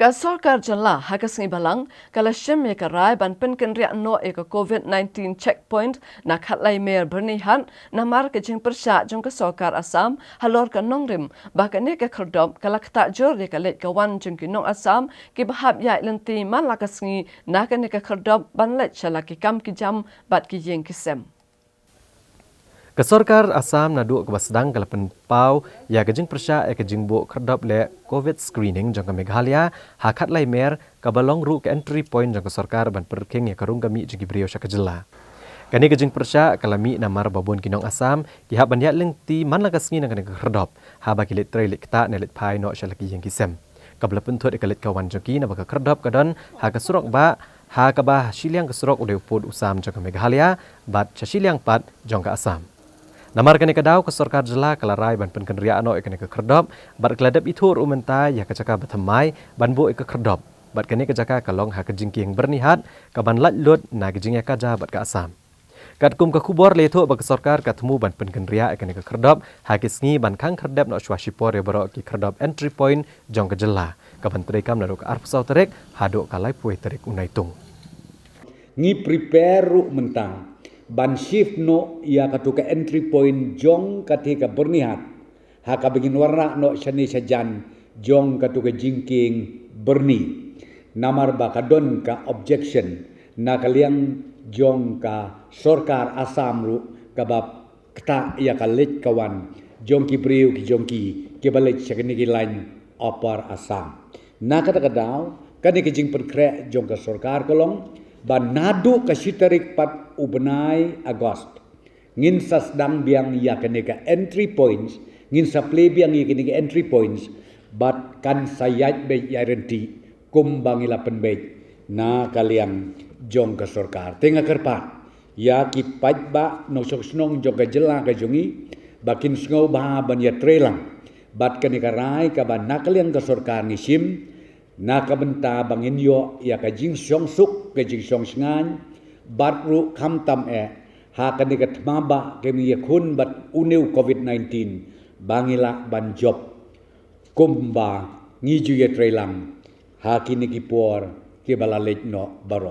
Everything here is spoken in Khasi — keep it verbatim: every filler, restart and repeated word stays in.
Ka sorkar jylla ha ka sngi Balang ka la shim ïa ka rai ban pynkynriah noh ïa ka COVID nineteen checkpoint na Khatlai Mer Byrnihat, namar ka jingpyrshah jong ka sorkar Assam halor ka nongrim ba kane ka khyrdop ka la ktah jur ïa ka leit ka wan jong ki nong Assam kiba hap ïaid lynti man la ka sngi na kane ka khyrdop ban leit sha la ki kam ki jam bad ki ïing ki sem. Ka sorkar Assam naduh kaba sdang ka la pynpaw ïa ka jingpyrshah ïa ka jingbuh khyrdop leh COVID screening jong ka Meghalaya ha Khatlai Mer, kaba long ruh ka entry point jong ka sorkar ban pyrkhing ïa ka rung ka mih jong ki briew sha ka jylla. Kane ka jingpyrshah ka la mih namar ba bun ki nong Assam ki hap ban ïaid lynti man la ka sngi na kane ka khyrdop, haba ki leit trei leit ktah ne leit phai noh sha la ki ïing ki sem. Kaba la pynthut ïa ka leit ka wan jong ki naba ka khyrdop ka don ha ka surok bah, ha kaba shiliang ka surok u dei u pud u sam jong ka Meghalaya bad sha shiliang pat jong ka Assam. Namar kane ka daw ka sorkar jylla ka la rai ban pynkynriah noh ïa kane ka khyrdop bad ka la dep ithuh ruh mynta ïa ka jaka ba thymmai ban buh ïa ka khyrdop, bad kane ka jaka ka long ha ka jingkieng Byrnihat kaban lait lut na ka jingïakajia bad ka Assam. Katkum ka khubor la ïathuh ba ka sorkar ka thmu ban pynkynriah ïa kane ka khyrdop ha ki sngi ban khang khyrdep noh shuwa shipor ïa baroh ki khyrdop entry point jong ka jylla, kaban treikam naduh ka arphew saw tarik haduh ka laiphew tarik u Naitung. Ngi prepare ruh mynta ban shift noh ïa katu ka entry point jong kata ka Byrnihat, ha kaba ngin wanrah noh shane shajan jong katu ka jingkieng Byrni. Namar ba ka don ka objection na ka liang jong ka sorkar Assam ruh kaba ktah ïa ka leit ka wan jong ki briew ki jong ki kiba leit sha kine ki lain Upper Assam. Na kata ka daw kane ka jingpynkhreh jong ka sorkar ka long ba naduh ka shi tarik pat u bnai August ngin sa sdang biang ïa kane ka entry points, ngin sa plie biang ïa kane ka entry points, bad kan sa ïaid beit ïaid ryntih kumba ngi la pynbeit na ka liang jong ka sorkar. Te nga kyrpad ïa ki paidbah nongshong shnong jong ka jylla ka jong ngi ba kin sngewbha ban ïatreilang bad kane ka rai kaba na ka liang ka sorkar ngi shim, na ka bynta ba ngin ïoh ïa ka jingshongsuk ka jingshongshngaiñ, bad ruh khamtam eh ha kane ka thma ba ka ngi ïakhun bad une u COVID nineteen ba ngi lah ban jop kumba ngi ju ïatreilang ha kine ki por kiba la leit noh baroh.